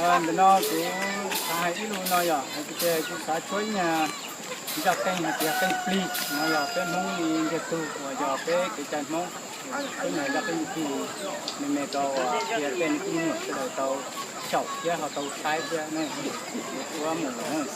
Ntawm no kuv xav hais ib lus no yog hais tias kuv xav tshuab ib nyuag zaj qeej hais tias qeej plig no yog peb Hmoob li ntiag tug uas yog peb kev cai Hmoob, peb nyuag zaj qeej plig me me rau uas qhia tej me tub me nyuam sawv daws tau xyaum thiab ho tau saib thiab ne. Kuv ua mus lawm.